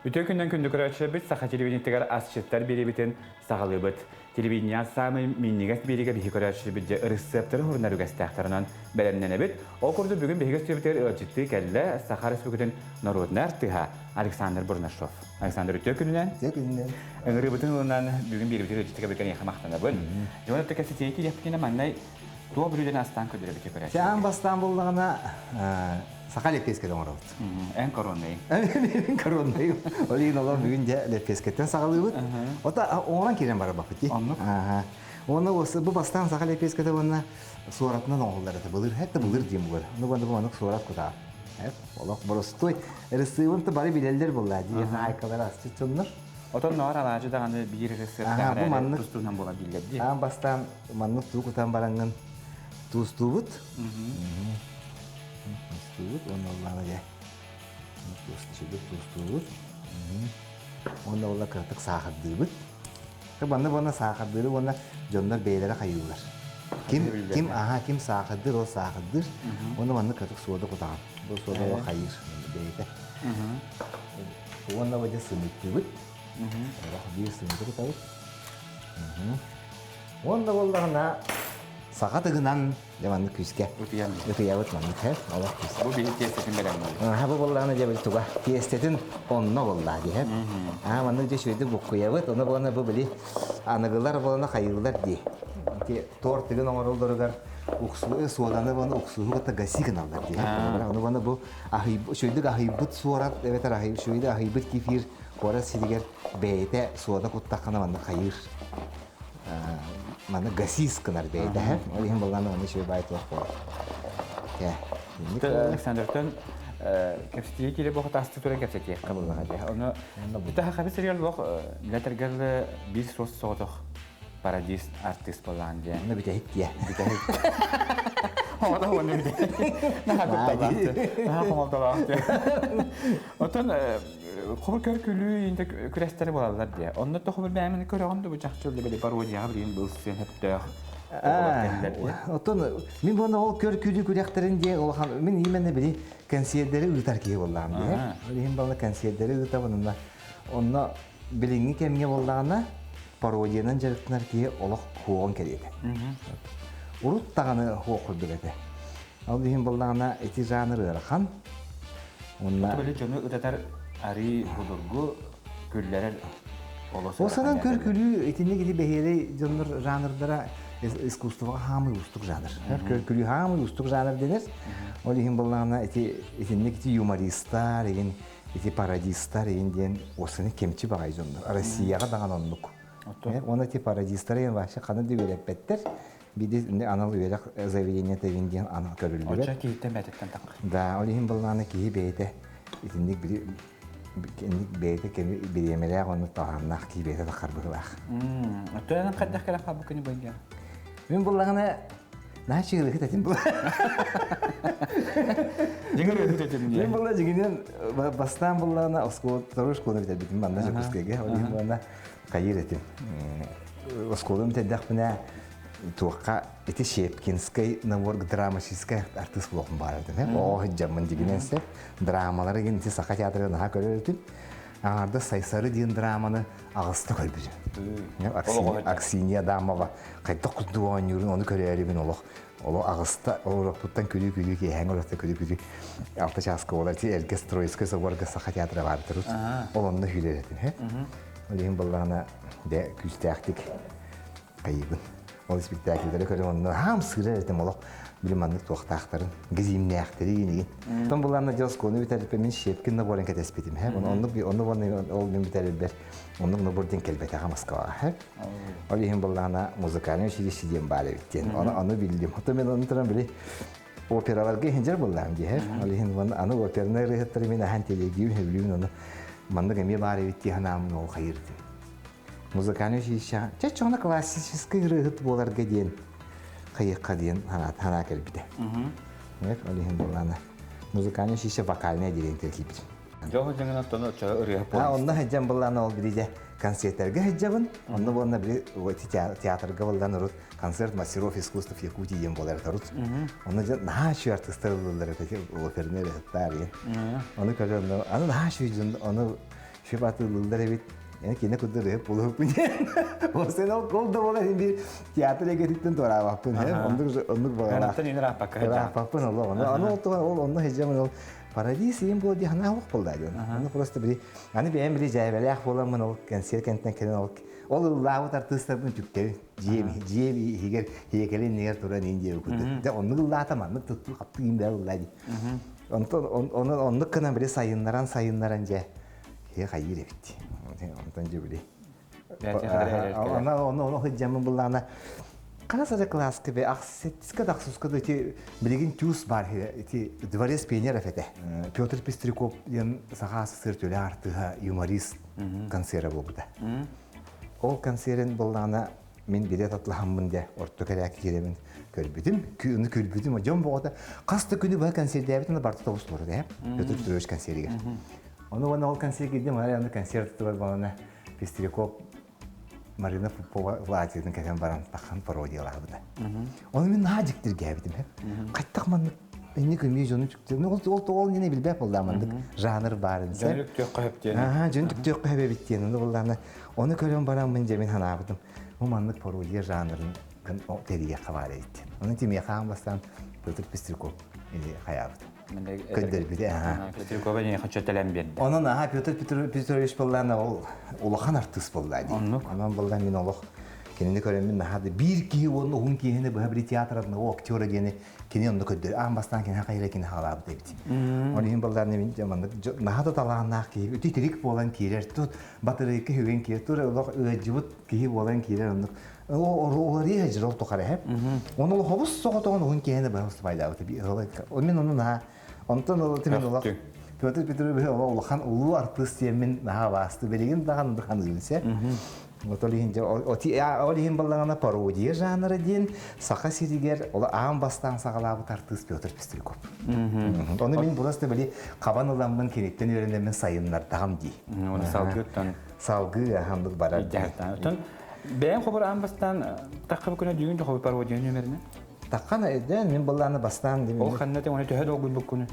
Үтүө күннэн күндү көрөөччүлэрбит Саха телевидениетигэр асчыттар биэриибитин саҕалыыбыт. Телевидение саамай минньигэс биэриигэ биһи көрөөччүлэрбит дьэ ырысыаптары хурунар үгэстээхтэр. Онон бэлэмнэнэбит. Ол курдук бүгүн биһиги студиябытыгар ыалдьыттыы кэллэ Саха Республикатын народнай артыыһа Александр Бурнашов. Александр үтүө күнүнэн. Үтүө күнүнэн. Ыҥырыыбытын ылынан бүгүн биэриибитин ыалдьыттыга бүтэн эйиэхэ махтанабын. Дьон өттө кэпсэтиэ киириэхпитинэ маннай туох бүлүүдэн астаан көрдөрөбүт көрөөччү. Аан бастаан буллаҕына саха лэппиэскэтэ оҥоробут. Эн коронный. Мен коронный. Ол иһин олор бүгүн дьэ лэппиэскэттэн саҕалыыбыт. Ота оҥорон киирэн барбаппыт дии. Оннук. Уонна бу бастаан саха лэппиэскэтэ уонна суоратынан оҥоһуллар этэ. Былыр, это былыр диэн буолар. Ну, бу маннык суорат кутаа. Олох боростуой. Ырысыыбын то бары билэллэр буолла дии. Хаайкалар асчыт дьоннор. Отон ноор алаадьы даҕаны биир ырысыаптаах бу маннык тустуунан буолар дииллэр дии. Аан бастаан маннык туу кутан бараҥҥын туустуубут. Туустуубут уонна оллаана дьэ. Туустуубут, туустуубут. Уонна олла кыратык саахардыыбыт. Манна уонна саахардыыры уонна дьоннор бэйэлэрэ хайыыллар. Ким ким аха ким саахардыыр ол саахардыыр. Уонна маннык кыратык суода кутаҕын. Бу суода ол хайыыр бэйэтэ. Уонна бу дьэ сымыыттыыбыт. Биир сымыыты кутабыт. Уонна буоллаҕына саха тыгынан дьэ маннык күүскэ Ытыйан ытыйабыт маннык һэ олох күүскэ. Бу биһи тиэстэтин бэлэмниибит. Аха бу буоллаҕына дьэ били туга тиэстэтин онно буоллаа дии һэ. Аа маннык дьэ үчүгэйдик буккуйабыт ону буолана бу били аныгылар буолана хайыыллар дии. Ити торт тыгын оҥороллоругар уксу суоданы буолана уксуһу кытта гаси гыналлар дии. Ону буолана бу аһый үчүгэйдик аһыйбыт суорат эбэтэр аһый үчүгэйдик аһыйбыт кефир куорат сиригэр бэйэтэ суода куттаххына маннык хайыыр Маны гасис гынар бэйэтэ ол иһин буоллаана манна үчүгэй баай туох буолар. Александртан кэпсэтиигэ киирэ буох таасты туран кэпсэтиэххэ буоллаҕа дии. Ону таха хаби сериал буох лэтэргэл биир суос соҕотох парадист артист буоллаан диэн. Онно бүтэһик диэ. Бүтэһик. Оҕото уонна бүтэһик. Наһаа кутталаах. Наһаа хомолтолоох. Оттон Хобу көр күлүү инде күрэстэри буолаллар дии. Онно то хобу бээмини көрөҕүн да бу чахчы били пародияҕа билигин былсыан сөптөөх Оттон мин буона ол көр күлүү күрэхтэрин диэн улахан мин именно били кэнсиэрдэри ыытар киһи буоллаҕым дии. Ол иһин балла кэнсиэрдэри ыытабын онно онно билиҥҥи кэмҥэ буоллаҕына пародиянан дьарыктанар киһи олох хуоҕун кэриэтэ. Урут даҕаны хуох курдук этэ. Ол иһин буоллаҕына ити жанр ыарахан. Уонна били дьону ытатар арыы судургу күллэрэр олус Осанан көр күлүү итинник ити бэһиэлэй дьоннор жанрдара искусствоҕа хаамый уустук жанр. Көр күлүү хаамый уустук жанр денер. Ол иһин буоллаҕына ити итинник ити юмористар, игин ити пародистар игин диэн осаны кэмчи баҕай дьоннор. Россияҕа даҕаны оннук. Уонна ити пародистар игин вообще ханна да үөрэппэттэр. Биир анал үөрэх заведениета игин диэн анал көрүллүбэт. Оччо киһиттэн бэйэтиттэн таххар. Да, ол иһин былаана киһи бэйэтэ итинник итинник бэйэтэ кэми бириэмэлээх уонна талааннаах киһи бэйэтэ таххар быһыылаах. Оттон хайдах кэлэн хаалбыккыный бу Мин буллаҕына наһаа чыырыһыт этим була. Дьиҥэр ыһыт этим Мин булла дьиҥинэн бастаан буллаҕына оскуола второй школаны бүтэрбитим манна Дьокуускайга. Ол иһин буолла хайыыр этим. Оскуоланы бүтэрдэхпинэ туохха ити Щепкинскэй набор драматическай артыыс буолуохпун баҕарар этим. Оҕо сылдьаммын дьигинэн сөп. Драмалары гин ити Саха театрыгар наһаа көрөр этим. Аҥаардас Сайсары диэн драманы аҕыста көрбүтүм. Аксинья Адамова хайдах курдук оонньуурун ону көрөөрүбүн олох олох аҕыста олороппуттан күлүү-күлүү киэһээҥи олорто күлүү-күлүү алта чааска буолар ити эргэ Троицкай соборга Саха театра баар турут. Ол онно хүлэр этим. Ол иһин буоллаҕына дэ күүстээхтик хайыыбын. Ол испиктээкиллэри көрөн онно хаам сыырар этим олох били маннык туохтаахтарын, гизимнээхтэри игин. Тон булаанна дьыл оскуоланы бүтэрбиппин мин Щепкин наборын кэтэспитим. Оннук онну ол мин бүтэрэрбэр оннук набор диэн кэлбэтэҕэ Москваҕа. Ол иһин буллаана музыкальный училище диэн баар эбит диэн. Ону ону биллим. Ото мен ону туран били операларга иһинжер буллаам диэхэр. Ол иһин аны опернай ырыһыттары мин ахан телегиим хөбүлүүн ону маннык эмиэ баар эбит дии санаамын ол хайырдым. Музыкальный училище чэ чоҕуна классическай ырыаһыт буоларга диэн хайыахха диэн санаа кэлбитэ. Ол иһин буоллаана музыкальный училище вокальное отделение киирбитим. Дьоһу дьаҥын оттон оччо ырыаһыт А онно сылдьан буоллаана ол бириде концерттерге сылдьабын. Онно буолна били театрга буоллаан урут концерт мастеров искусств Якутии диэн буолар урут. Онно дьэ наһаа үчүгэй артыыстар ыллыыллар этэ оперный ырыаһыттар. Ону көрөн аны наһаа үчүгэй дьон ону. Шөп атыылыыллар эбит. Эн кинэ курдук ырыһып буолуохпун диэн. Ол ол ол да буолар биир театр эйгэтиттэн туораабаппын. Оннук оннук баҕалаах. Онтон ырааппакка Ырааппаппын олох. Аны ол туган ол онно сылдьаммын ол парадиз иин буол дии санаа олох буолла диэн. Аны просто били аны бэйэм били дьээбэлээх буоламмын ол кэнсиэр кэнтэн кэлэн ол ол ыллаабыт артыыстарбын түктэбин. Дьиэм дьиэм иһигэр хиэкэлин иннигэр туран иин диэбит курдук. Дьэ оннук ыллаата маннык туттуу хаптыы иин бээ ыллаа дии. Онтон оннук гынан били сайыннаран сайыннаран дьэ киһи хайыыр эбит. Онтон дьэ били Аны ону сылдьаммын буллаҕына хара сара кылааска бе ахсетска да ахсуска да ити билигин тюс бар ити дворец пионеров этэ. Петр Пестряков диэн Саха СССР төлө артыыһа юморист концера буолбута. Ол концерин буллаҕына мин билет атлаһаммын дьэ орто кэрээк киирэбин көрбүтүм, күнү күлбүтүм, дьон боҕото хас да күнү быһа концердээбит аны барыта тобус олорор ээ Петр Петрович концеригэр. Ону уонна ол концерт киирдим, аны концерт тутугар балана Пестряков Марина Попова Владимирын кэтэн баран тахан пародиялаабыта. Ону мин наһаа дьиктиргээбитим. Хайтах маннык инник эмиэ дьону түктүө. Ол ол ол нene билбэт буолла маннык жанр баарын. Дьону түктүөххэ хөп диэн. Аха, дьону түктүөххэ хөп эбит диэн. Ону буллаана ону көрөн баран мин дьэ мин санаабытым. Бу маннык пародия жанрын тэрийиэххэ баар эбит. Ону тимиэхэ аан бастаан Петр Пестряков или хайаабыт. Көрдөрбүтэ. Пестрякова не хочу төлөн биэрдэ. Онон аха Петр Петрович буоллаана ол улахан артыыс буолла дии. Онон буолла мин олох кинини көрөммүн наһаа да биир киһи уонна уһун киһини быһа били театр одного актера диэни кини онно көрдөр аан бастаан кини хайра кини хаалаабыт эбит. Ол иһин балларны мин маннык наһаа да талааннаах киһи үтү тирик буолан киирэр тут батарейка хүгэн киирэр тур олох ыадьыбыт киһи буолан киирэр оннук оларыа жыр ол тухары хэп. Оны ол хобус соҕотоҕун уһун киһини быһа устубайдаабыт Ол мин ону наһаа онтон ол тимин олох Петр Петрович улахан улуу артыыс диэммин наһаа баасты билигин даҕаны духаныыбын сэ. Вот ол иһин ол иһин баллаҕана пародия жанра диэн Саха сиригэр ол аан бастаан саҕалаабыт артыыс Петр Пестряков. Ону мин просто били хабан ыламмын киниттэн үөрэнэммин сайыннардаҕым дии. Оны салгыттан салгыы аһаммыт барар. Оттон бэйэм хобур аан бастаан тахха күнэ дүйүн хобур пародия нүмерine. Таххан өйдөөн мин былааны бастаан Ол ханна те оны төһө долгуйбуккуну?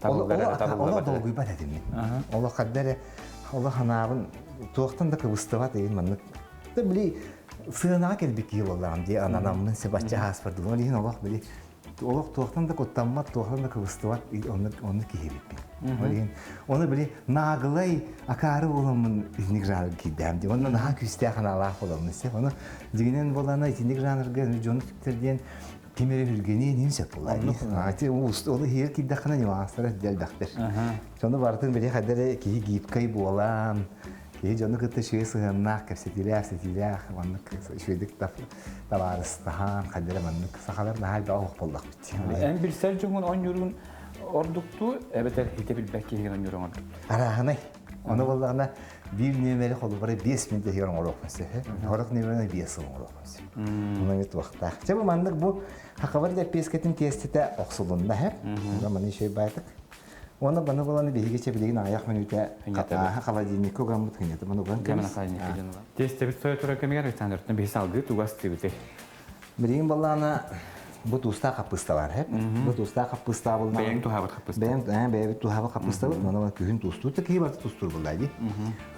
Ол долгуйбат этим мин. Ол хаддары ол ханаабын туохтан да кыбыстыбат эбин маннык. Да били сыанаҕа кэлбит киһи буоллаҕым дии ананаммын себачча ааспардым. Ол иһин олох били олох туохтан да куттаммат, туохтан да кыбыстыбат оннук киһи эбиппин. Ол иһин оны били наагылай акаары буоламмын итинник жанрга киирдэм дии. Онно наһаа күүстээх анаалаах буоламмын сеп. Ону дьиҥинэн буолана итинник жанрга дьону түктэр диэн ким эрэ үргэниэн иһин сөп буолар. Ол иһигэр киирдэххинэ нюанстара элбэхтэр. Сону барытын били хайда эрэ киһи гибкай буолан, киһи дьону кытта үчүгэй сыһыаннаах, кэпсэтиилээх, сэтиилээх, маннык үчүгэйдик табаарыстаһан, хайда эрэ маннык сахалар наһаа элбэх олох буоллахпыт. Эн билсэр дьоҥҥун оонньуурун ордуктуу эбэтэр хите билбэт киһигин оонньууруҥ ордук? Арааһынай. Ону буоллаҕына биир нүөмэри холобура 5 мүнөт иһигэр оҥоруохпун сөп. Сорох нүөмэри 5 сыл оҥоруохпун сөп. Онон туохтаах. Чэ бу маннык бу хакабар лэппиэскэтин тиэстэтэ охсулунна һэ. Маны үчүгэй баайтык. Уонна баны буланы биһиги чэ билигин аҕыйах мүнүүтэ холодильникка угаммыт хынньата маны уган кэбис. Тиэстэбит сойо турар кэмигэр Александровтан биһи салгыы тугас тыыбыты. Билигин баллаана бу туустаах хаппыста бар, һэп. Бу туустаах хаппыста булна. Бэйэҥ туһаабыт хаппыста. Бэйэм бэйэбит туһаабыт хаппыстабыт. Маны күһүн туустуур да киһи барыта туустуур буолла дии.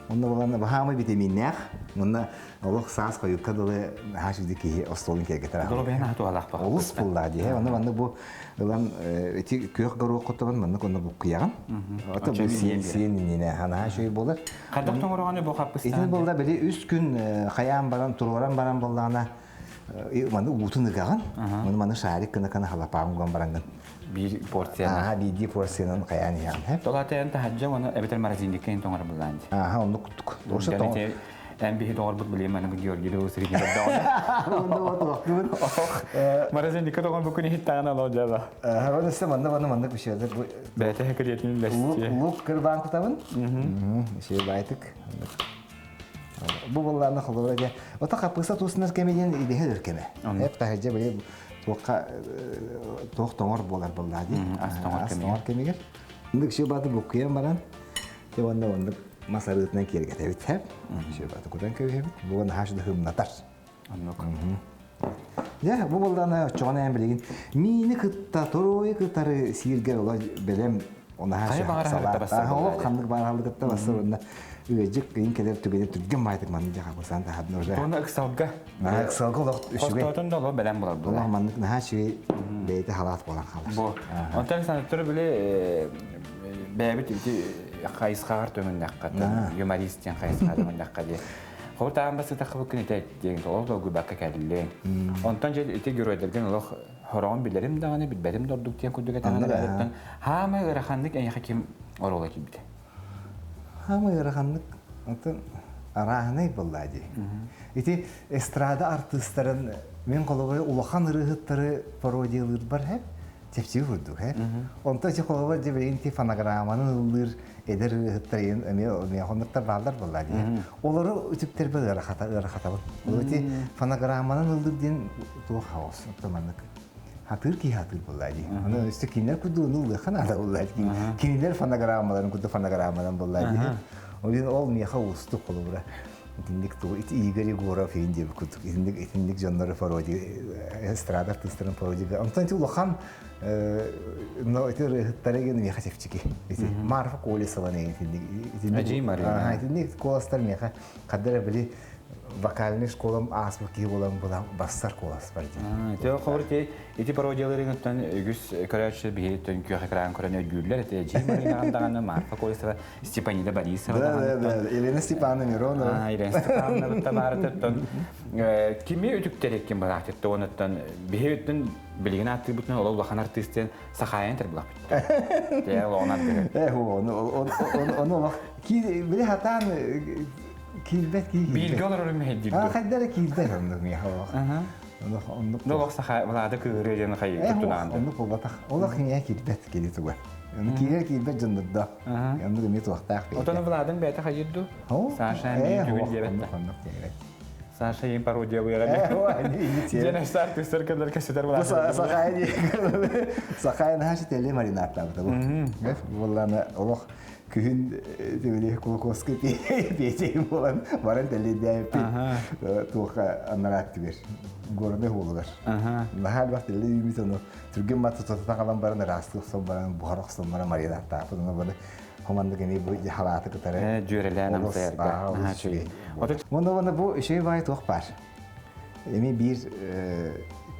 Онно булан баһаамай витаминнээх. Онно олох саас хойукка дылы наһаа сүдү киһи остуолун киэргэтэр. Дору бэйэн аһа туһалаах Олус буллаа дии. Онно маннык бу ылан ити күөх горуох хоттобун маннык онно буккуйаҕын. Ото бу сиэн сиэн иннинэ наһаа үчүгэй буолар. Хайдах тоҥороҕону бу хаппыстаан? Итини буолла били үс күн хайаан баран туруоран баран буоллаҕына маны уутун ыгаҕын, маны маны шарик гына гына халапаан уган бараҥҥын. Биир порциянан. Аха, биирдии порциянан хайаан иһэҕин. Толатайан таһырдьа уонна эбэтэр морозильникка ин тоҥор буллаан дии. Аха, оннук куттук. Эн биһи доҕорбут билиэм маны Георгий Леусович Морозильникка тоҥор бу күн иһиттаҕына олоо дьаба. Оны өссө манна манна маннык бишиэлэр бу Бэйэтэ кириэтин лэстиэ. Лук кырбаан кутабын. Үчүгэй баайтык. Бу буоллаана холобура дьэ ото хаппыыста туусунар кэмэ диэн идэһэ өлөр кэмэ. Эп таһырдьа били туохха туох тоҥор буолар буоллаа дии. Ас тоҥор кэмигэр. Ындык үчүгэй бааты буккуйан баран дьэ уонна оннук мас арыытынан киэргэтэбит һэп. Үчүгэй бааты кутан кэбиһэбит. Бу наһаа да хымнатар. Оннук. Дьэ, бу буоллаана оччоҕуна эн билигин миини кытта торуойу кытары сииргэр ола бэлэм Хайа баҕар олох ханнык баҕар кытта бассар уонна. Ыадьык кыйын кэлэр түгэнэ түргэн баайтык маннык дьаха басан таһабын уже. Оны ыксалга. Наһаа ыксалга олох үчүгэй. Хостоотун да олох бэлэм болар Олох маннык наһаа үчүгэй бэйэтэ халаат буолан хаалар. Бу. Онтон Александр били бэйэбит ити хайысхаҕар төҥүннэххэ юморист диэн хайысхаҕа төҥүннэххэ дии. Хол таан басытахха бу күн ити диэн олох долгуйбакка кэллиҥ. Онтон дьэ ити геройдаргын олох хороҕун билэрим даҕаны билбэтим да ордук диэн курдук этэҕин хаамай ыараханнык эйиэхэ ким оруола киирбитэ? Хаамай ыараханнык оттон арааһынай буоллаа дии. Ити эстрада артыыстарын мин холобура улахан ырыаһыттары пародиялыырбар һэ чэпчэки курдук һэ. Онтон ити холобура дьэ билигин ити фонограмманы ыллыыр эдэр ырыаһыттар эмиэ эмиэ хоннуктар бааллар буоллаа дии. Олору үтүктэрбэ ыарахата ыарахатабын. Ол ити фонограмманан ыллыыр диэн туох хаос оттон маннык хатыыр киһи хатыыр буоллаа дии. Аны өссө кинилэр курдук ыллыахха наада буоллаа дии. Кинилэр фонограммаларын курдук фонограмманан буоллаа дии. Ол иһин ол миэхэ уустук холобура. Итинник тугу ити Игорь Егоров иһин диэбит курдук итинник итинник дьоннору пародия эстрада артыыстарын пародия. Онтон ити улахан но ити ырыаһыттара ген миэхэ чэпчэки. Ити Марфа Колесова итинник итинник итинник куоластар миэхэ хаддара били вокальный школам ааспыт киһи буолан бассар куолас бар дии. Те хобур те ити пародияларыгыттан үгүс көрөөччү биһи түнкүөх экран көрөн өйдүүллэр ити Эдьиий Марина даҕаны Марфа Колесова Степанида Борисова Да, да, да. Елена Степановна Миронова. Елена Степановна табаарытыттан кими үтүктэр ким бараахтытта онуттан биһи үттүн билигин ааттыыбытынан ол улахан артыыстен Сахаайан тербулахпыт. Те олоҕун ардыгы. Э, ону ону олох били хатаан киирбэт киирбэт. Бииргэ олорор мэһэйдиир. А хайда эрэ киирбэт оннук миэхэ олох. Оннук Олох саха Влада кыырыа диэн хайы туттунаан. Оннук буолбатах. Олох миэхэ киирбэт кини туга. Киирэр киирбэт дьоннордо. Оннук эмиэ туохтаах бэйэтэ. Отон Владын бэйэтэ хайыр ду? Саша эмиэ түгүн диэбэт. Оннук диэбэт. Саша им пародиялыыра. Диэн эстар түстэр кэлэр кэсетер Бу Сахай Сахай наһаа сителли маринадтаабыта бу. Буоллаана олох күһүн тибили Кулаковскай пиэчэй буолан баран тэллэйдээбиппит туохха аннараат түгэр городой уолугар. Наһаа элбэх тэллэй үүммүт ону түргэн мат тутата хаалан баран ыраастыы охсон баран буһар охсон баран маринадтаабыт ону бары хоманнык эмиэ бу халааты кытары дьүөрэлээн амсайарга наһаа үчүгэй. Уонна уонна бу үчүгэй баай туох баар. Эми биир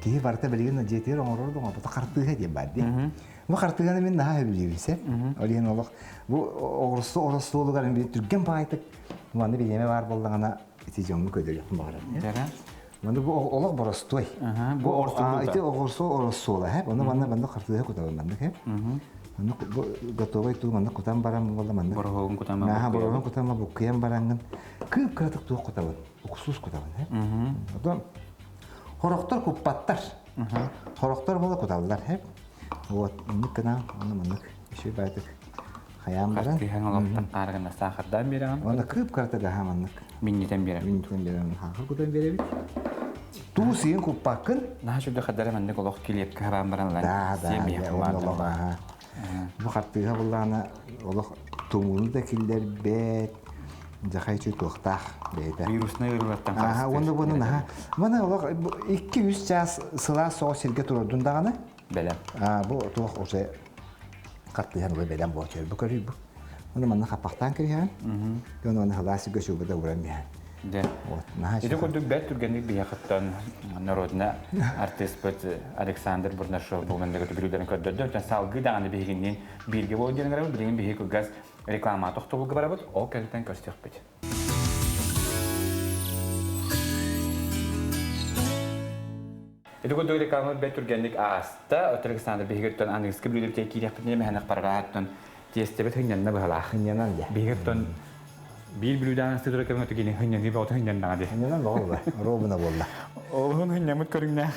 киһи барыта билигин дьиэтигэр оҥорор да оҥорбото хартыыһа диэн баар дии. Бу хартыыһаны мин наһаа сөбүлүүбүн сеп. Ол иһин олох бу оҕурсу ороссуолугар мин түргэн баайтык манна бириэмэ баар буоллаҕына ити дьоҥҥо көдөрүөхпүн баҕарабын. Маны бу олох боростуой. Бу орсу Ити оҕурсу ороссуола хэп. Ону манна манна хартыыһа кутабын маннык хэп. Манна бу готовый туу манна кутан баран буолла манна. Бороһуогун кутан Наха бороһуогун кутан буккуйан бараҥҥын кыып кыратык туох кутабын. Уксус кутабын хэп. Потом хорохтор куппаттар. Хорохтор буола куталлар хэп. Вот, инник гына, оны маннык үчүгэй баайтык хайаан баран. Хартыыһаҥ олохтон хаарыгына саахардаан биэрэҕин. Уонна кыып-кыратык аһа маннык. Минньитэн биэрэбит. Минньитэн биэрэбин, хаахыр кутан биэрэбит. Туу сиин куппаккын. Наһаа сүрдэ хадара маннык олох килиэпкэ хараан баран ылан. Да, да, уонна олох аһа. Бу хартыыһа буллаҕына олох тумууну да киллэрбэт, дьахай үчүгэй туохтаах бэйэтэ. Вируснай ыарыылартан Аха, уонна буону наһаа. Маны олох 2-3 чаас сылаас соҕус сиргэ турордун даҕаны Бэлэм. Бу туох уже хартыыһан уже бэлэм буолчу. Бу көрүй бу. Оны манна хаппахтаан кириһэн. Оны манна халаас сиргэ сүүбэдэ уран биһэн. Дэ. Вот, наһаа Ити курдук бэрт түргэнник биһиэхэттэн народна артыыспыт Александр Бурнашов бу манныгы бүлүүлэрин көрдөрдө. Өтөн салгыы даҕаны биһигинниин бииргэ буол диэн ыҥырабыт. Билигин биһиги кылгас реклама тохтобулга барабыт. Ол кэнниттэн көрсүөхпүт. Ити курдук рекламабыт бэрт түргэнник ааста. Оттон Александр биһигиттэн аныгыскы бүлүүлэргэ киириэхпитинэ мэһэнэх парааттан тиэстэбит хынньанна быһалаах. Хынньанан дьэ. Биһигиттэн биир бүлүүдээн астыы турар кэмҥэ түгини хынньаныы бөҕөтө хынньаннаҕа дии. Хынньанан бөҕө буолла. Робуна буолла. Олуһун хынньаммыт көрүҥнээх.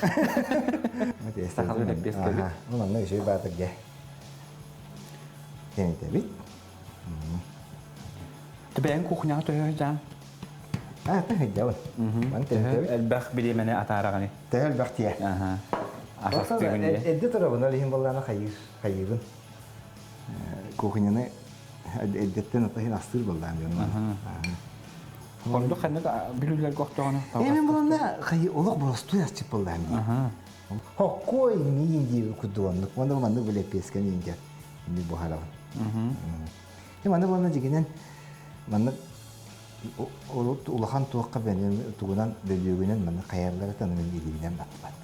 Сахалыы лэппиэскэбит. Ну, манна үчүгэй баатыр дьэ. Тэнэтэбит. Түбэйэн кухняҕа төһө сылдьаан? А, сылдьабын. Ман тэнэтэбит. Элбэх бириэмэни атаараҕыный? Төһө элбэх тиэ. Аһастыгын дии. Эрдэ турабын, ол иһин буоллаҕына хайыыр, хайыыбын. Кухняны эрдэттэн атаһын астыыр буоллаҕым дьонум. Ордук ханнык бүлүүлэргэ охтоҕуна? Эми буланна хайы олох боростуой асчыт буоллаҕым дии. Хоккой миин диир курдук оннук. Уонна маннык билэппиэскэ миингэ мин буһарабын. Маны буолна дьигинэн маннык. Урут улахан туохха бэнин тугунан бөлүөгүнэн манна хайаллара танымын илиинэн баттыбат.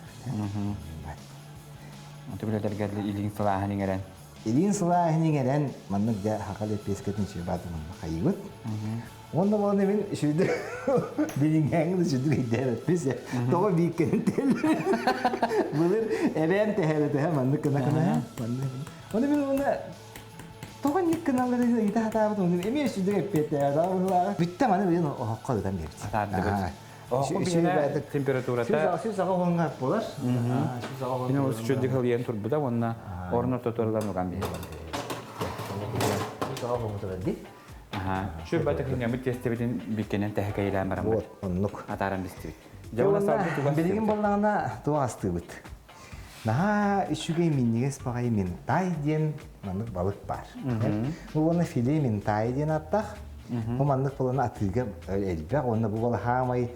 Онто билэлэргэ илиин сылааһын иҥэрэн. Илиин сылааһын иҥэрэн маннык дьэ хака лэппиэскэтин чыыбааты манна хайыбыт. Уонна буолан мин сүрдү билиҥҥээҥҥи сүрдү өйдөөбөппүс. Тоҕо бииккэнин тэллэр. Былыр эбээм тэһэрэ маннык гына гына маннык. Оны мин уонна Тоҕо инник гыналлар ыйыта сатаабыт ону эмиэ сүдүг эппиэттээх быһыылааҕа. Бүттэ маны билин оһоххо ыытан биэрбит. Атаардыбыт. Оһоххо биһиэнэ температурата 180 буолар. Кини олус үчүгэйдик халыйан турбута уонна орун ортотугар уган биһиги. Şu батыхынньамыт тиэстэбитин биккэнэн тэһэкэйилээн бараммыт. Вот, оннук. Атааран бистибит. Дьэ, уонна салгыы тугас Билигин буоллаҕына туох астыыбыт? Наһаа үчүгэй минньигэс баҕайы минтай диэн маннык балык баар. Бу уонна филе минтай диэн ааттаах. Бу маннык буолан атыыга элбэх уонна бу балаһаамай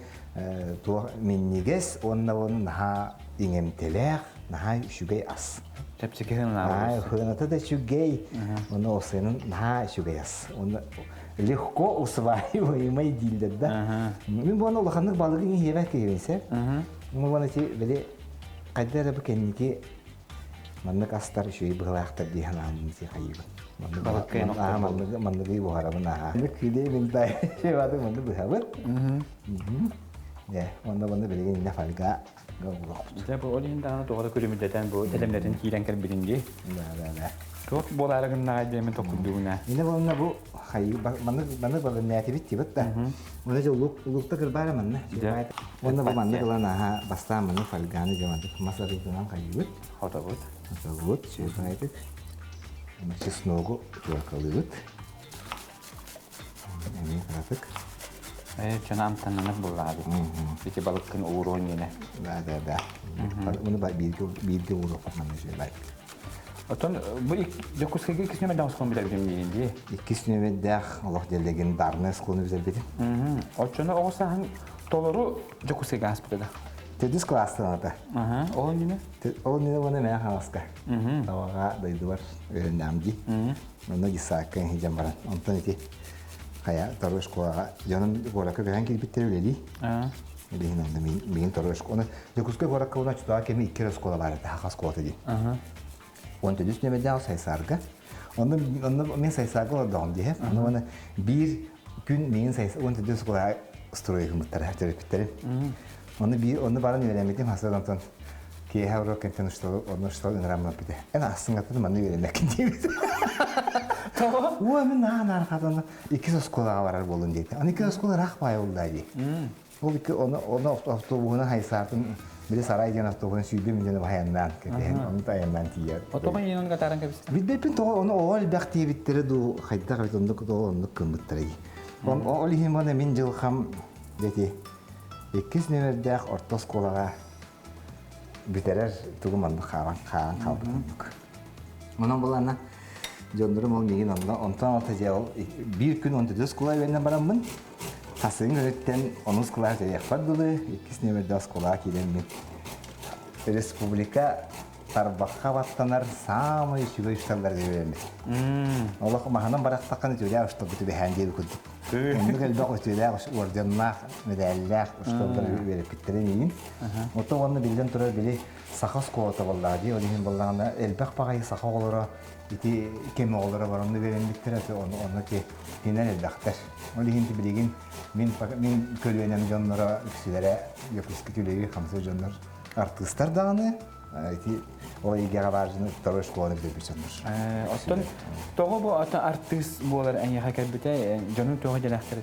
туох минньигэс уонна уонна наһаа иҥэмтэлээх, наһаа үчүгэй ас. Чэпчэки сыаналаах. Сыаната да үчүгэй, уонна ол сыанан наһаа үчүгэй ас. Уонна легко усваиваемый дииллэр да. Мин буона улаханнык балыгы иһиэбэт киһибин сэр. Мин буона ити били Хайда эрэ бу кэнники маннык астар үчүгэй быһыылаахтар дии санаан хайыыбын. Маннык манныгы буһарабын аһаа. Күлэ мин дай манны быһабыт. Дьэ, онно манны билигин иннэ фольга улахпыт. Дьэ, бу ол иһин даҕаны тоҕо да күлүмүрдэтэн бу тэлэмнэтин киирэн кэлбитин дии. Да, да, да. Туох буолаары гыннаҕай диэмин токкуйдууна. Инэ буолна бу хайы маннык маннык балыннээтибит тибит да. Уна же улук улукта кырбаара манна. Уонна бу маннык ылан аха бастаан маннык фольганы же маннык мас арыытынан хайыбыт. Хотобут. Хотобут, сүөкэйдик. Чесногу чуоркалыыбыт. Эмиэ кыратык. Э, чана амтаннанар буллаабыт. Ити балыккын ууруон иэнэ. Да, да, да. Муну бииргэ бииргэ ууруохпут манна үчүгэй. Оттон бу Дьокуускайга иккис нүөмэрдээх оскуоланы бүтэрбитим диигин дии. Иккис нүөмэрдээх олох диэн легендарный оскуоланы бүтэрбитим. Оччону оҕо сааһын толору Дьокуускайга ааспыта да? Төрдүс кылаастан ата. Ол иннинэ? Ол иннинэ уонна мээ хаҥаска. Табаҕа дойдубар үөрэннэҕим дии. Онно десакка иһдьэн баран. Онтон ити хайа второй школаҕа дьонум куоракка көһөн киирбиттэр үлэлии. Билигин онно миигин второй школа. Дьокуускай куоракка уонна оччотооҕу кэми икки эрэ оскуола баар этэ, Хахас оскуолата диэн. Он төрдүс нүөмэрдээх Сайсаарга. Онно, онно мин Сайсаарга олордоҕум дии. Онно уонна биир күн миигин Сайсаар он төрдүс оскуолаҕа стройгыммыттара, төрөппүттэрим. Онно биир онно баран үөрэммитим хасыат онтон киэһэ урок кэнтэн устал онно устал ыҥыраммын бүтэ. Эн ассыҥаттан манна үөрэнэккин диэбит. Тоҕо? Уо мин наһаа наархатан иккис оскуолаҕа барар буолун диэтэ. Аны иккис оскуола ыраах баайа буллаа дии. Ол икки ону ону автобуһунан хайсаатын били сарай диэн автобуһунан сүүрдүм минден айаннаан кэтэһэн ону айаннаан тиийэр. Тоҕо иинон катаран кэбистэ? Билбэппин тоҕо ону оҕо элбэх диэбиттэрэ дуу хайдах эбит оннук тоҕо оннук гыммыттара дии. Ол иһин мана мин дьылхам дети иккис нүөмэрдээх орто оскуолаҕа бүтэрэр тугу маннык хаалан хаалан хаалбыт оннук. Онон булана дьоннорум ол миигин онно онтон алта дьэ ол биир күн он төрдүс оскуола үөрэнэн бараммын Хасыҥ өрүттэн онус кылаас эйэхпэр дылы иккис нүөмэрдээх оскуолаҕа киирэммин республика тарбахха баттанар саамай үчүгэй учууталларга үөрэммит. Олох маһынан барахтаххына үтүөлээх учууталга түбэһээн диэби курдук. Оннук элбэх үтүөлээх орденнаах, медаллаах учууталлар үөрэппиттэрэ миигин. Оттон уонна биллэн турар били саха оскуолата буоллаҕа дии, ол иһин буоллаҕына элбэх баҕайы саха оҕолоро ити кэм оҕолоро баранны үөрэммиттэрэ ону ону ти кинилэр элбэхтэр. Ол иһин билигин мин мин көлүөнэм дьонноро үксүлэрэ Якутский үлэлии хамсыыр дьоннор артыыстар даҕаны ити ол эйгэҕэ баар дьону второй школаны бүтэрбит дьоннор. Оттон тоҕо бу артыыс буолар эйиэхэ кэлбитэ дьонун тоҕо дьэлэхтэр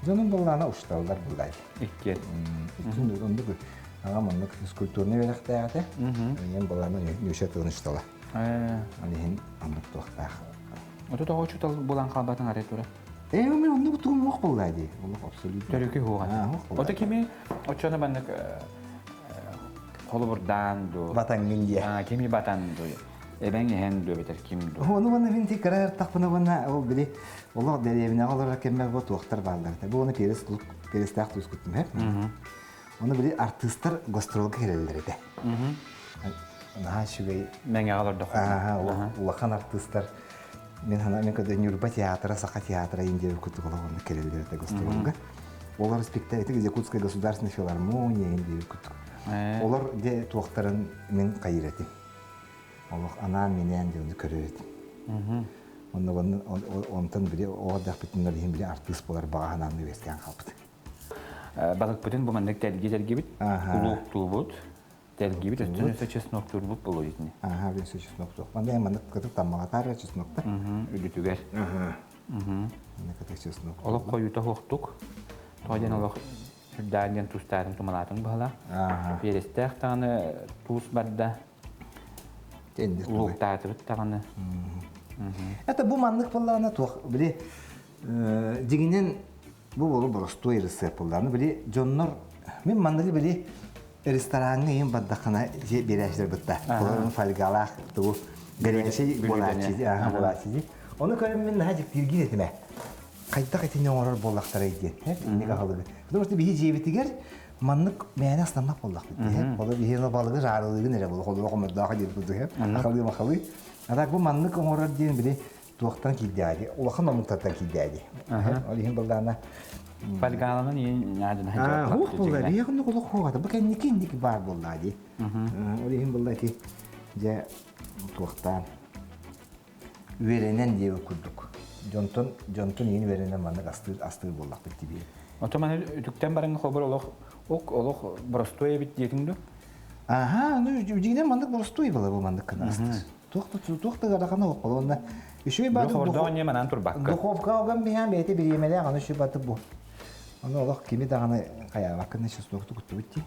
Дьонум былаана усталлар буллай. Иккиэн. Иккиэн оннук аҕам оннук физкультурный үөрэхтээх этэ. Ийэм былаана Нюша тылын устала. Ол иһин оннук туохтаах. Ото тоҕо учуутал буолан хаалбатын арай тура? Э, мен оннук тугум суох буолла дии. Оннук абсолютно. Төрүкү хуоҕа. Ото кими оччону маннык холобурдаан ду. Батаҥҥын дии. Кими батан ду. Эбэҥ иһэн ду эбэтэр ким ду. Ону манна мин ти кыра ыртахпына уонна ол били олох дэриэбинэҕэ олорор кэммэр бу туохтар бааллар. Бу оны перес перестээх туускуттум һэ. Оны били артыыстар гастролга кэлэллэр этэ. Наһаа үчүгэй Мэҥэҕэ олордоххо. Улахан артыыстар. Мин хана мен көдө Ньурба театра, Саха театра индия курдук олоҕунна кэлэллэр этэ гастролга. Олор спектакль Якутская государственная филармония индия курдук. Олор де туохтарын мин хайыр этим. Олох анаан-минээн дьону көрөр этим. Онно онтон били оҕо дэхпитин иһин били артыыс буолар баҕа санааны үөскээн хаалбыт. Балыкпытын бу маннык тэлги тэлгибит, улууктуубут, тэлгибит өттүн өссө чеснок турбут болу итини. Аха, өссө чеснок туох. Манна маннык кытык таммалатар чеснокта. Үлүтүгэр. Аха. Маннык кытык чеснок. Олох хойута хуохтук. Тоҕо диэн олох сүрдээх диэн тустаатын тумалаатын быһала. Перестээх даҕаны туус барда. Улуктаатыбыт даҕаны. Это бу маннык буоллаҕына туох били дьиҥинэн бу болу боростуой ырысыап буоллаҕына били дьоннор мин манныгы били рестораҥҥа иһин бардаххына биэрээччилэр бытта олорун фольгалаах тугу горячий буолааччы аха буолааччы ону көрөн мин наһаа дьиктиргиир этим хайдах итини оҥорор буоллахтарай диэн инник аһылыгы потому что биһи дьиэбитигэр маннык мээнэ астаммат буоллахпыт дии ол биһи балыгы жаарылыгын эрэ буолуох олох омордоох диэн курдук ахалыы махалыы а так бу маннык оҥорор диэн били туохтан киирдээди улахан омуктартан киирдээди ол иһин былдаана фольгаланан иин наадына хуох буолла биһи оннук олох хуоҕата бу кэнники инник баар буоллаа дии ол иһин булла ити дьэ туохтаан үөрэнэн диэбит курдук. Дьонтон дьонтон иин үөрэнэн маннык астыыр астыыр буоллахпыт тибиэ. Ото маны үтүктэн баран хобор олох ок олох боростуой эбит диэтиҥ ду? Аха, ну дьиҥинэн маннык боростуой была бу маннык гына астыыр. Туох да туох да ыарахана суох буолла. Үчүгэй бааты Духовка не манан турбакка. Духовка оган биһэн бэйэтэ бириэмэлээх аны үчүгэй бааты бу. Ону олох кими даҕаны хайаабаккын чеснок тугуттубут дии.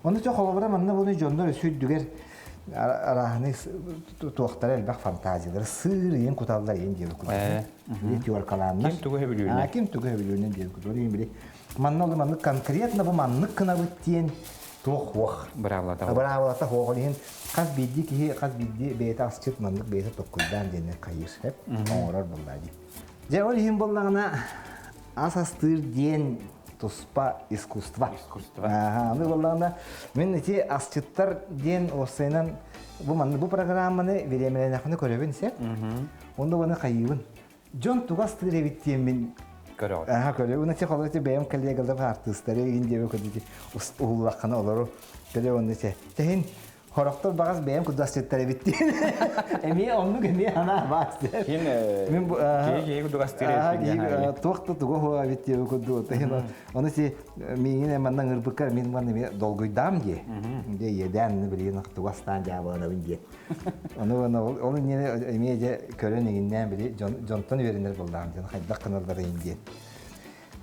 Ону чо холобура манна буну дьоннор өссө үрдүгэр арааһынай туохтара элбэх фантазиялары сыыр иин куталлар иин диэбит курдук. Били теркалааннар. Ким тугу сөбүлүүрүнэн. Ким тугу сөбүлүүрүнэн диэбит курдук. Били манна ол маннык конкретно бу маннык гынабыт диэн туох хуох. Быраабылата. Быраабылата хуох. Ол иһин хас биирдии киһи хас биирдии бэйэтэ асчыт маннык бэйэтэ токкуйдаан диэннэр хайыыр. Оҥорор буоллаа дии. Дьэ ол иһин буоллаҕына ас астыыр диэн туспа искусство. Искусство. Аны буоллаҕына мин ити асчыттар диэн уопсайынан бу манны бу программаны бириэмэлэнэхпинэ көрөбүн сеп. Онно баны хайыыбын. Дьон тугу астыыр эбит диэммин көрөҕүн. Аха көрөбүн. Уна холо бэйэм коллегалар артыыстары игин диэбэ көрдү уһуллаххына олору көрө онно тэһин Хорохтор баҕас бэйэм кудастыттар эбит диэн. Эмиэ оннук эмиэ анаа баас диэн. Ким Мин бу киһи киһи кудастыыр эбит диэн. Туох да тугу хуа эбит диэн курдук. Ону си миигин манна ыҥырбыккар мин манна эмиэ долгуйдаам дии. Дьэ иэдээн билигин тугу астаан дьаабыланабын диэн. Ону ол иннинэ эмиэ дьэ көрөн иҥиннээн били дьонтон үөрэнэр буоллаҕым дьон хайдах гыналларыйын диэн.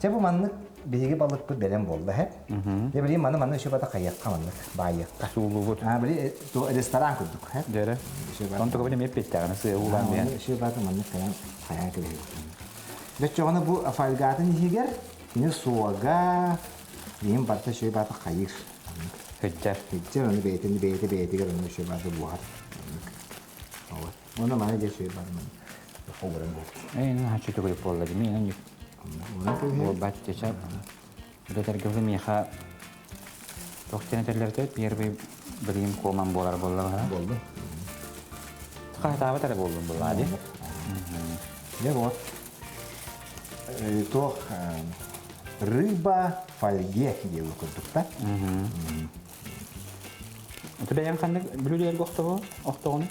Чэ бу маннык биһиги балыкпыт бэлэм буолла һэ. Дьэ били маны манна үчү бата хайыахха маннык баайыахха. Сууллубут. А били ресторан курдук һэ. Дьэрэ. Онтука бу эмиэ петтэҕинэ сыа уулаан биһэн. Үчү бата маннык кэлэн хайаан кэлэһи. Бөччөҕүнэ бу фольгатын иһигэр кини суога иһин барта үчү бата хайыр. Хыджар. Хыджар оны бэйэтин бэйэтэ бэйэтигэр оны үчү бата буһар. Оны маны дьэ үчү бата Оҕуран Ээ, хачы төгүрүк буолла дии. Мин буолбат чеча. Үлэтэргэ миэхэ туох диэн этэллэр первый билигин куоман буолар буолла Буолду. Хаһытаабат эрэ буоллум буоллаа дии. Дьэ вот. Туох рыба фольге диэбит курдук та. Это бэйэм ханнык бүлүүлэргэ охтобу охтоҕуну?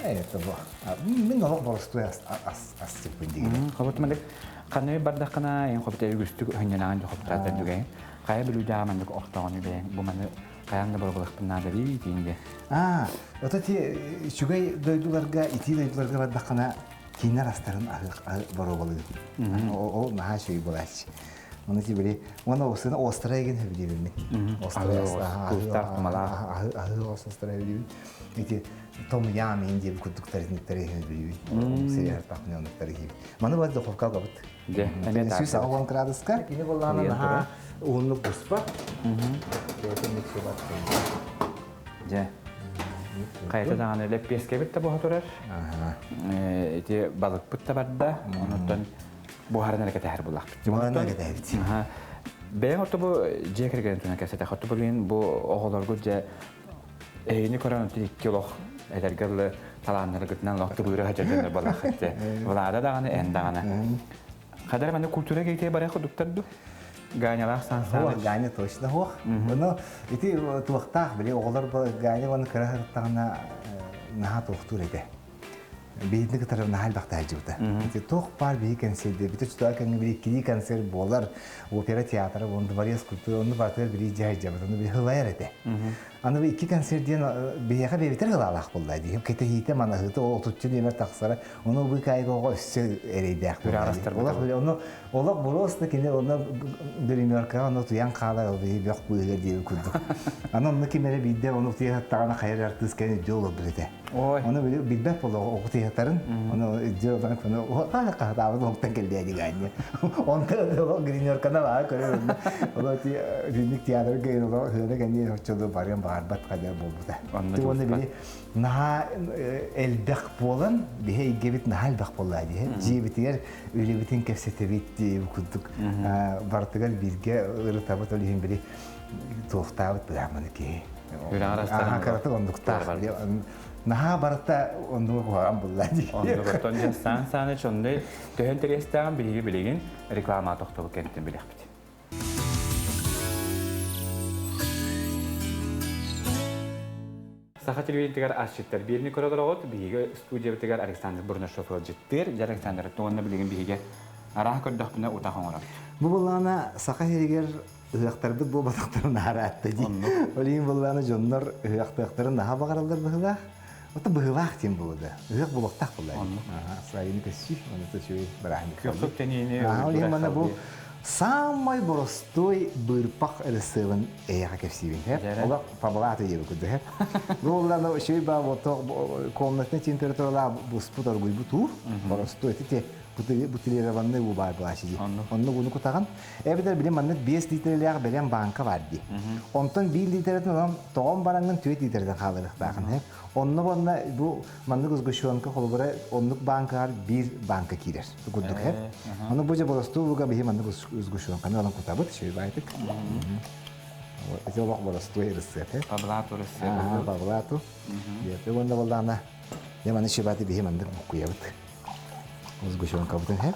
Это бу. Мин олох боростуой астыппын дигин. Хобот мандык ханны бардаххына эн хобот үгүстүк өһүннэнаан хобтаатар дүгэн. Хайа бүлүүдээ мандык охтоҕуну бэйэҥ бу маны хайаан да боробулахпын наада бии диинге. Аа, ото ти үчүгэй дойдуларга, итии дойдуларга бардаххына кинилэр астарын боруобалыыр. Ол наһаа үчүгэй буолааччы. Оны ти били, уонна осына остра еген хөбүлүүбүн мин. Остра аһыы остра хөбүлүүбүн. Ити том ям иһин диэбит курдуктар иһин сири онуктар иһин. Маны бар духовка алабыт. Дьэ, эмиэ 180 градуска. Кини боллаана наһаа уһуннук буспат. Дьэ. Хайата даҕаны лэппиэскэбит да буһа турар. Ити балыкпыт да барда. Онуттан буһарын эрэ кэтэһэр буллахпыт. Буһарын эрэ кэтэһэбит. Бэйэҥ орто бу дьиэ кэргэн туна кэсэтэх. Орто бу бу оҕолоргут дьэ. Эһигини көрөн онтон икки олох этэргэ дылы талааннаргытынан олох тыбыыра сылдьар буоллаххыт. Влада даҕаны, эн даҕаны. Хадара манна культура кейте барыах курдуктар ду? Ганялаах Сан Саныч. Ганя точно суох. Ону ити туохтаах били оҕолор Ганя уонна кыра сырыттаҕына наһаа туохтуур этэ. Биһитини кытары наһаа элбэхтэ сылдьыбыта. Ити туох баар биһи кэнсиэрдэ, бити чутаа кэмҥэ били иккилии концерт буолар, опера театра, уонна дворец культуры, онну барытыгар били дьаһайдьабыт, ону били хылайар этэ. Аны бу икки концерт диэн биһиэхэ бэйэбитэр ылаалаах буолла дии. Кэтэһиитэ, манаһыыта ол отучча нүөмэр тахсара. Ону бу кайга оҕо өссө эрэйдээх буолла дии. Олох ону олох просто кини онно гримеркаҕа ону утуйан хаалар ол биһи бөх быыһыгар диэби курдук. Аны онно ким эрэ биирдэ ону утуйа сыттаҕына хайар артыыс кэлэн илдьэ олорбут этэ. Ону билбэт буолла оҕо утуйатарын. Ону илдьэ олорон хаһытаабыт оһуктан кэллээ дигаанньа. Онто олох гримерканы баа көрөр Оло ти ринник театрга оло хыана кэнниэ оччолу барыан баарбат хадьар буолбута. Уонна били наһаа элбэх буолан биһи эйгэбит наһаа элбэх буолла дии. Дьиэбитигэр үлэбитин кэпсэтэбит дии курдук барытыгар бииргэ ырытабыт ол иһин били туохтаабыт быһааманы киһи. Үрэҕэр Караты оннуктаах. Наһаа барыта оннуга куһаҕан булла дии. Оннугуттан дьэ Сан Саныч оннуй төһөн тэриэстээҕин биһиги билигин реклама тохтобул кэнниттэн билиэхпит. Саха телевидениетигэр асчыттар биирни көрө олороҕут. Биһиги студиябытыгар Александр Бурнашов ыалдьыттыыр. Дьэ Александр, уонна билигин биһиги араах көрдөхпүнэ утах оҥорор. Бу былаана Саха сиригэр ыһыахтарбыт буолбатахтарын араатта дии. Ол иһин былаана дьоннор ыһыахтыахтарын наһаа баҕараллар быһыылаах. Ото быһыылаах диэн буолла. Ыһыах буолуохтаах буолла. Сайыны көссүү, оны төчү бырааһынньык. Күөхсүк тэниини. Ол иһин мана бу самай боростуой быырпах ырысыабын эйэҕэ кэпсиибин. Олох пабылааты диэби курдук. Бу буоллаана үчүгэй баа ото комнатный температуралаах буспут оргуйбут уу боростуой ити бутилированный уу баар буолааччы дии. Онно ууну кутаҕын. Эбэтэр били маннык 5 литрэлээх бэлэм бааҥка баар дии. Онтон 1 литрэтин онон тоҕон бараҥҥын 4 литрэтин хаалларыахтаахын. Онно уонна бу маннык сгущенка холобура оннук бааҥкаҕар биир бааҥка киирэр. Курдук һэ. Ону бу же боростуу буга биһи маннык сгущенканы алан кутабыт шөйбайтык. Ити олох боростуой ырысыат. Паблату ырысыат. Паблату. Диэти уонна боллаана я маны шибаты биһи маннык буккуйабыт. Сгущенкабытын һэ.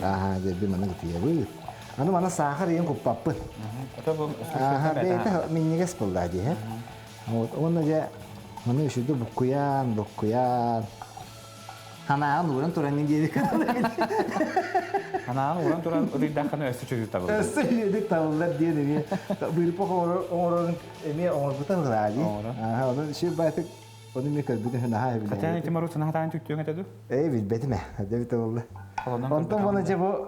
Аха, дебби маннык ытыйабыт. Аны мана саахар иен куппаппын. Аха, бэйэтэ минньигэс буолла дии. Вот, уонна дьэ, маны үсүдү буккуйаан, буккуйаан. Ханаан ууран туран диэбик. Ханаан ууран туран ытыйдаххына өссө чүрү табыллар. Өссө үчүгүйдүк табыллар диэн эмиэ быырпах оҥорорун эмиэ оҥорбута быһылаа дии. Аха, ону сүр баайтык ону эмиэ көрбүтүн наһаа эбилээбит. Хотя ити мару санаатаан түктүөҥ этэ дуу? Ээ, билбэтим ээ. Дэбит табылла. Онтон буона дьэ бу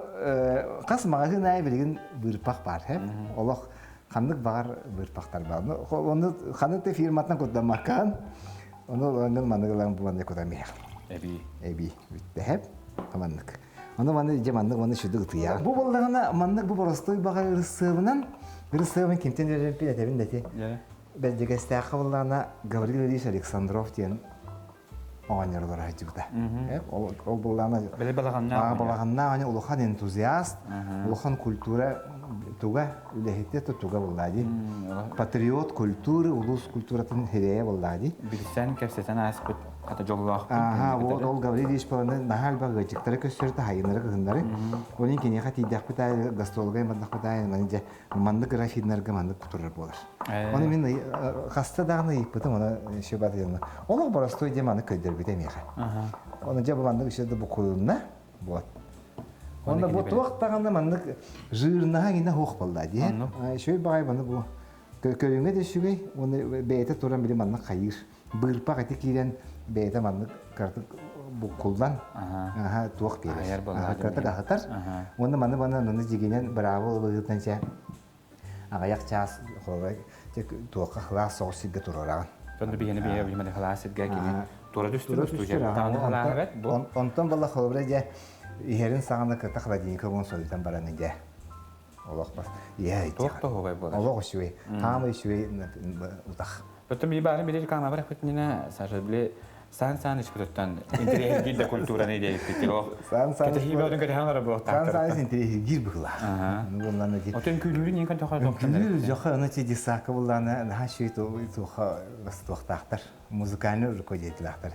хас маҕаһыын аайы билигин быырпах баар, Олох ханнык баҕар быырпахтар баар. Ону ханнык да фирматынан куттаммаккаан, ону ылаҥҥын маннык ылан булан кутан биһэх. Эбии. Эбии. Бүттэһэп. Маннык. Ону маны дьэ маннык маны сүдү ытыйа. Бу буоллаҕына маннык бу боростуой баҕар ырысыабынан ырысыабын кимтэн үөрэмпит этэбин да ити. Бэрдьигэстээххэ буоллаҕына Гаврил Ильич Александров диэн оҕонньор сылдьыбыта. Ол буоллаҕына Били балаҕаннаах балаҕаннаах улахан энтузиаст, улахан культура туга үлэһитэ туга буоллаа дии. Патриот культуры, улуус культуратын хирэйэ буоллаа дии. Билсэн, кэпсэтэн ааспыт хата дьоллоох. Аха, вот ол Гаврил Ильич баланы наһаа элбэх ыалдьыттары көстөртө, хайыннары кыһыннары. Онон киниэхэ тиийдэхпит аайы, гастролга бардахпыт аайы, маны дьэ маннык графиннарга маннык турар буолар. Оны мин хаста даҕаны ыйыппытым, оны еще батыйанна. Олох боростуой дьэ маны көйдөрбүтэ миэхэ. Оны дьэ бу маннык еще да букулунна. Вот. Онно бу туох даҕаны маннык жирнаһа гина хуох болла дии. Үчүгэй баҕай маны бу көрүҥэ да үчүгэй, уонна бэйэтэ туран били маннык хайыыр. Быырпах ити киирэн бэйэтэ маннык кыратык буккуллан туох биэрэр. Кыратык аһатар. Уонна маны маны маны дьигинэн быраабы ылыытынан чэ аҕыйах чаас туохха хылаас соҕус сиргэ туруораҕын. Онно биһини биһи билимэни хылаас сиргэ кини тура түстүр устуйа. Онтон балла холобура дьэ иһэрин саҕана кыта холодильникка буон сойтан баран дьэ олох бас иһэ туох тоһугай буолар олох үчүгэй хаама үчүгэй утах Потом би баарын били реклама бар хытнина Саша били Сан Саныч-кытыттан интэриэһиргиир да культураны идеяппит ол. Сан Саныч Кэтэһии бөҕөтүн кэтэһэн олорор Сан буолуохтаахтар. Саныч интэриэһиргиир быһыылаах. Буоллаана ди. Отон күлүүрүн иин кантохо Күлүүр дьоха аны ти дисака буллаана наһаа үчүгэй туоха туохтаахтар. Музыкальный руководителяхтар.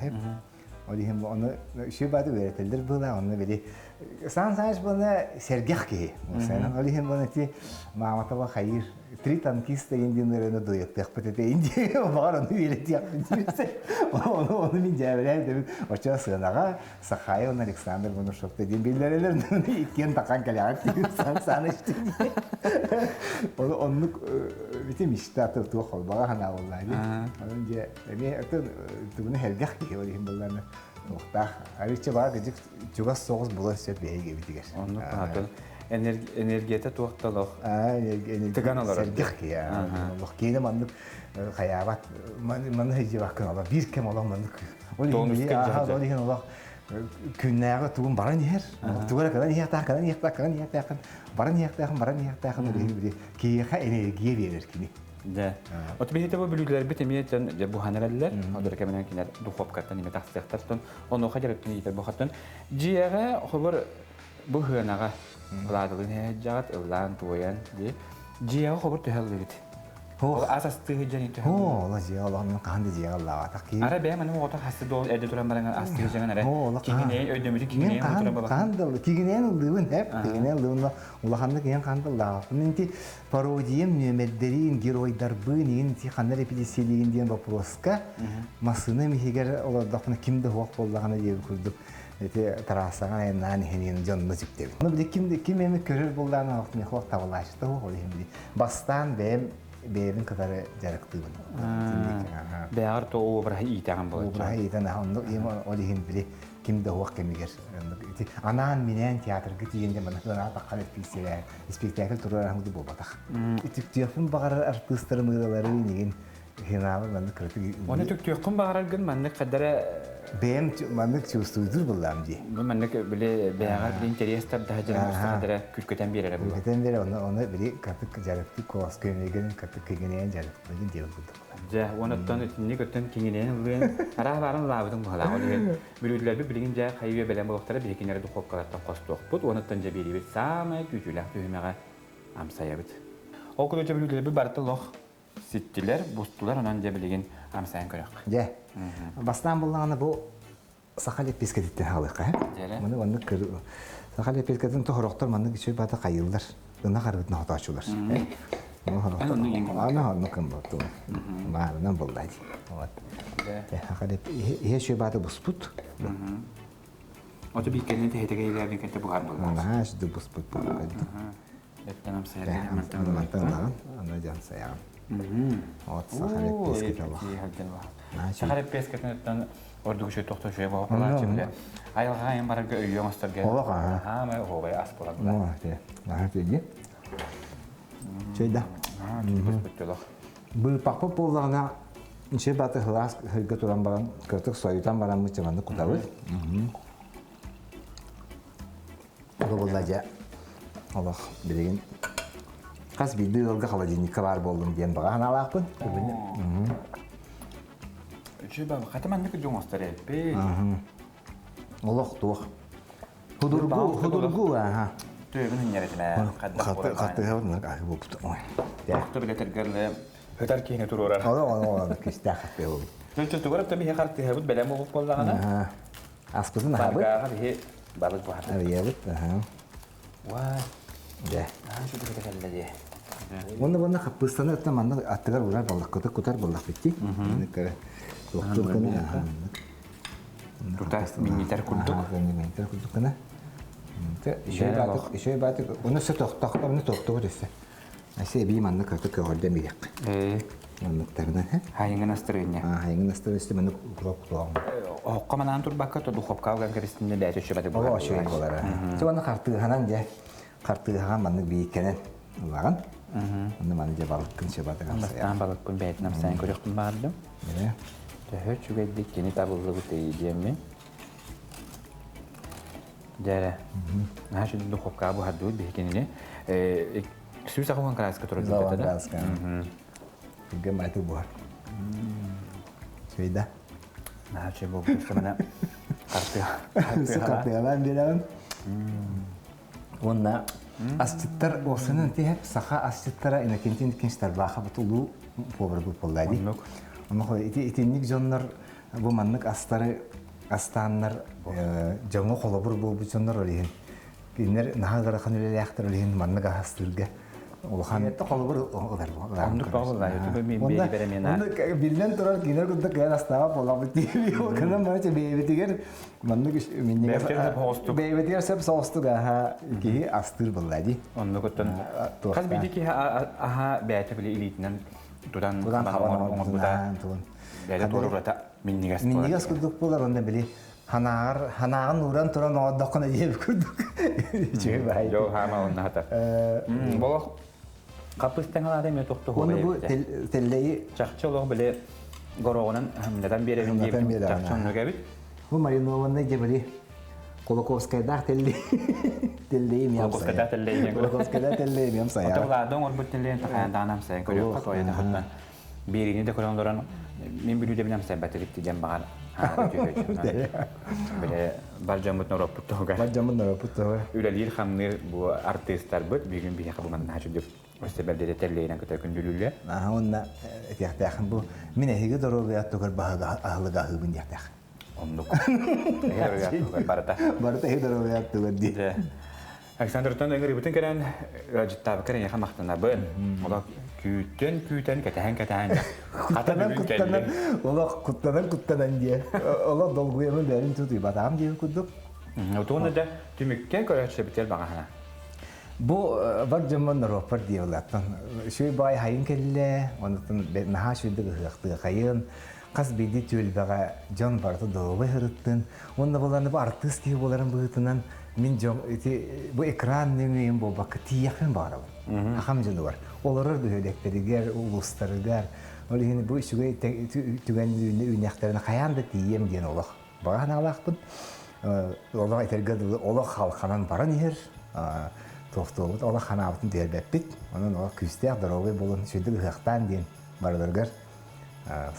Ол иһин ону үчүгэй бааты үөрэтэллэр быһыылаах. Онно били Сан Саныч буолна сэргэх киһи. Ол иһин буолна ти мааматаба хайыр три танкиста диэн ырыаны дуйаттыахпыт этэ инди баҕар ону үөрэтиэхпит диэбитэ ону ону мин дьээбэлээн дэбит оччо сыанаҕа Сахаев уонна Александр Бонушевта диэн биллэрэлэр иккиэн тахан кэлэҕит сан сан ону оннук бити мечта туох холбаҕа санаа буоллаа дии онон дьэ эмиэ атын тугуну сэргэх киһи ол иһин буоллаана туохтаах арычча баар кыдьык чугас соҕус булан сөп биһиги эбитигэр. Оннук баһатын энергията туох да олох тыган олорор. Сэргэх киһи. Олох киһини маннык хайаабат манны сылдьыбаккын олох биир кэм олох маннык ол иһин ол иһин олох күннээҕи тугун баран иһэр тугу эрэ кынан иһиэхтээх кынан иһиэхтээх кынан иһиэхтээххин баран иһиэхтээхин баран иһиэхтээхин ол иһин били киһиэхэ энергия биэрэр кини. Дьэ. От биһиги бу бүлүүлэрбит эмиэ дьэ буһан эрэллэр. Одор кэминэн кинилэр духовкаттан эмиэ тахсыахтар. Онуоха дьарыктын иитэр бухаттан. Дьиэҕэ хобор бу хыанаҕа Владылыын һээдьэҕит ыллаан туойан дии. Дьиэҕэ хобор төһө ыллыгыт? Ол ас астыы сылдьан төһө Оо, ола дьиэ олох мен хаһан да дьиэҕэ ыллаабатах киһи. Ара бэйэм аны оҕото хасты дуол эрдэ туран баран астыы сылдьан эрэ. Киҥинэйин өйдөмүтүн киҥинэйин туран бабакын. Хаһан да киҥинэйин ыллыыбын эп киҥинэйин ыллыыбын улаханнык иһэн хаһан да ыллаабаппын. Инти пародиям нүөмэрдэриин, геройдарбыын иин ти ханна репетициялиигин диэн вопроска массыынам иһигэр олордохпуна ким да суох буоллаҕына диэбит курдук ити трассаҕа айаннаан иһэн дьонно сүктэбин. Ну били ким ким эми көрөр буоллаҕына охтун хуох табылааччыта хуох ол иһин били бастаан бэйэм бэйэбин кытары дьарыктыыбын. Бэйэҕэр то обраһы иитэҕин буолар. Обраһы иитэн оннук ол иһин били ким да уох кэмигэр ити анаан-минээн театрга тиийэн дьэ манна ыраатахха испиэктэкил испиэктээкил туруораһын курдук буолбатах. Үтүктүөхпүн баҕарар артыыстарым ырыалары инигин финалы маннык кыратык Оны түктүөххүн баҕараргын маннык хадара бэйэм маннык чувствуйдуур буллаам дии. Бу маннык били бэйэҕэр били интерес тардаһа дьарым хадара күркөтөн биэрэрэ буолар. Күркөтөн биэрэ оны оны били катык дьарыктык куолас көмөгүн катык кигинээн дьарыктыгын диэн курдук. Дьэ, онуттан итинник өттөн киҥинээн ыллыан араах баарын лаабытын быһалаах. Ол иһин бүлүүлэрбит билигин дьэ хайыы бэлэм буолуохтара биһикиннэри духуопкалартан хостуохпут. Онуттан дьэ биэриибит саамай күүтүүлээх түһүмэҕэ амсайабыт. Ол курдук дьэ бүлүүлэрбит барыта олох ситтилэр, бустулар, онон дьэ билигин амсайан көрөххө. Дьэ, бастаан буллаҕына бу саха лэппиэскэтиттэн хаалыахха Дьэрэ. Маны маннык саха лэппиэскэтин тоһорохтор маннык үчүгэй баата хайыыллар. Ынах арыытын хотоочулар. Аны оннук кымбыттым. Маарынан булла дии. Вот. Саха иһэ үчүгэй баата буспут. Ото бииккэнни тэһитигэ илээбин кэнтэ буһар буолла. Наһаа үчүгэй буспут буолла. Эттэн амсайар Мантан ылаҕын, аны дьон сайаҕын. Вот саха лэппиэскэтэ олох. Саха лэппиэскэтин ордук үчүгэй тохто үчүгэй буолааччы билэ. Айылҕаҕа айан барарга өйүө оҥосторго Олох аха. Хаамай оһуобай ас буолар. О, те. Аха тиги. Чөйда. Олох. Быыппахпыт буоллаҕына нче баты хылаас хырга туран баран кыртык сойутан баран мыччаманны кутабыт. Ол буолла дьэ олох билигин хас биирдии ыалга холодильникка баар буоллун диэн баҕа санаалаахпын. Үчүгэй баҕа хата маннык дьон оҥостор эппит. Олох туох. Худургу, худургу, аха. Төбүн хинньэрэтинэ хаддах буолар. Хаттыһабын аһы буолбут. Доктор гетергерле хытар киһини туруорар. Олох олох кистээх хаттыһа буолбут. Дьон тугар та биһи хартыһабыт бэлэм буолбут буоллаҕына. Аспытын аһабыт. Баргааҕа биһи балык буһарбыт. Арыйабыт, аха. Уай. Дьэ. Аа, сүдү кэллэ дии. Уонна уонна хаппыыстаны ытта манна аттыгар урар баллахкыты кутар баллахпыт дии. Маннык туохтуур гына Тута минньитэр курдук. Минньитэр курдук гына. Үчүгэй баатык, үчүгэй баатык. Уну өссө тохтохто, уну тохтубут өссө. Ася эбии маннык кырты көҕөрдөн бириэххэ. Манныктарынан, һэ? Хайыҥын астырыынньа. Хайыҥын астырыынньа маннык укроп кутуоҕум. Оһоххо манаан турбакка, то духовка уган кэбистиннэ бэйэтэ үчүгэйдик буолар. Ол үчүгэй буолар. Чэ уонна хартыыһанан дьэ, хартыыһаҕа маннык бииккэнэн ылаҕын. Онно маны дьэ балыккын сөбатык амсайаҕын. Бастаан балыкпын бэйэтин амсайан көрүөхпүн баҕардым. Төһө үчүгэйдик кини табыллыбыт диэммин. Дьэ, наһаа үчүгэй духовкаҕа буһардыбыт биһи кинини. 180 краска турар да? краска. Түргэн байтык буһар. Сөйда. Наһаа буолбут мана Картыалаан биэрэҕин. Уонна асчыттар уопсанан тиһэп саха асчыттара Иннокентий Никитич Тарбахов улуу поварбыт буолла дии. Онно ити итинник дьоннор бу маннык астары астааннар дьоҥҥо холобур буолбут дьоннор ол иһин кинилэр наһаа ыарахан үлэлээхтэр, ол иһин маннык астыырга улахан холобур ылар. Оннук баҕаллар мен бэйи беремена. Биллэн турар, кинилэр курдук кыайан астаабат буоллахпыт дии. Ол гынан баран бэйэбитигэр маннык бэйэбитигэр сөп соҕустук аха киһи астыыр буолла дии. Оннук оттон хас биирдии киһи аха бэйэтэ били илиитинэн тутан оҥорбута бэйэтэ туорурата минньигэс. Минньигэс курдук буолар, онно били ханааҕар ханааҕын ууран туран оҥордоххуна диэбит курдук үчүгэй баай. Жо хаама онно хатар. Болох хаппыстан алаада эмиэ тохтоһуо. Уонна бу тэллэйи чахчы олох били гороҕунан хымнатан биэрэбин диэбит чахчы оннук эбит. Бу маринованный дебри Кулаковскайдаах тэллэй тэллэйи миэм Кулаковскайдаах тэллэйи Кулаковскайдаах тэллэйи миэм сайа. Ото улаада оҥорбут тэллэйин тахаяндаанам сайын көрүөххэ тоойон хатан биэриини да көрөн олорон мин бүлүүдэбин амсайбат эбит диэн баҕар Биле бар дьоммут норуоппут туһугар. Бар дьоммут норуоппут туһугар. Үлэлиир хамныыр бу артыыстарбыт бүгүн биһиэхэ бу манна чүдүк өссө бэрдэрэ тэллэйинэн көтө күндүлүүллэр. Аха уонна этиэхтээхин бу мин эһиги доруобуйа тугар баһыга аһылыга аһыыбын диэхтээх. Оннук. Эһиги доруобуйа тугар барыта. Барыта эһиги доруобуйа тугар дии. Александртан ыҥырыыбытын кэлэн ыалдьыттаабыккар эйиэхэ махтанабын. Олох күүтэн күүтэн кэтэһэн кэтэһэн куттанан куттанан олох куттанан куттанан диэ олох долгуйабын бэйэбин тутуйбатаҕым диэбит курдук. Отуона да түмүккэ көрөөччүбүтэр баҕаһына. Бу бар дьоммон норуоппар диэбилаттан үчүгэй баай хайын кэллэ, онтон наһаа үчүгэйдик ыһыахтыахайын, хас биирдии түөлбэҕэ дьон барыта доруобай сырыттын. Уонна булан бу артыыс киһи буоларын быһыытынан мин дьон ити бу экран нөҥүөйүн буолбакка тиийэхпин баҕарабын. Ахам дьонугар, олорор бөһүөлэктэригэр, улуустарыгар. Ол иһин бу үчүгэй түгэн үүннэхтэринэ хайаан да тиийиэм диэн олох баҕа санаалаахпын. Олох этэргэ дылы олох халханан баран иһэр. Туохтуобут олох ханаабытын түһэрбэппит. Онон олох күүстээх доруобай буолун, сүрдүк ыһыахтаан диэн барыларыгар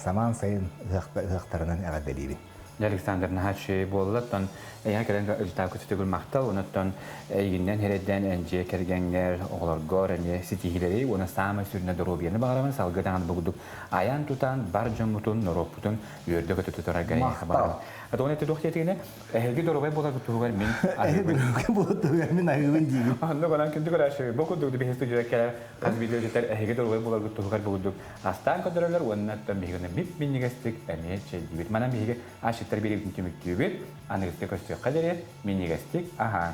самаан сайын ыһыахтарынан эҕэрдэлиибин. Александр наһаа үчүгэй буолла. Оттон эйиэхэ кэлэн ыйытаакы түгүл махтал. Онон эйигиннэн эрэйдээн эн дьиэ кэргэҥҥэр, оҕолоргор эмиэ ситиһиилэри уонна саамай сүрүнэ доруобуйаны баҕарабын. Салгыы даҕаны бугудук айан тутан бар дьоммутун, норуоппутун үөрдэ-көтө тутарга эйиэхэ баҕарабын. Отон эти туох диэтигинэ, эһиги доруобай буоларгыт туһугар мин аһыыбын. Эһиги доруобай туһугар мин аһыыбын диибин. Оннук онон күндү көрөөччү, бу курдук биһи студияда кэлэр хас биирдии эһиги доруобай буоларгыт туһугар бугудук астаан көрдөрөллөр уонна оттон биһигини мип-минньигэстик эмиэ чэйдиибит. Манан биһиги асчыттар биэриибитин түмүктүүбүт. Аныгыска көрсүөххэ диэри минньигэстик аһаан.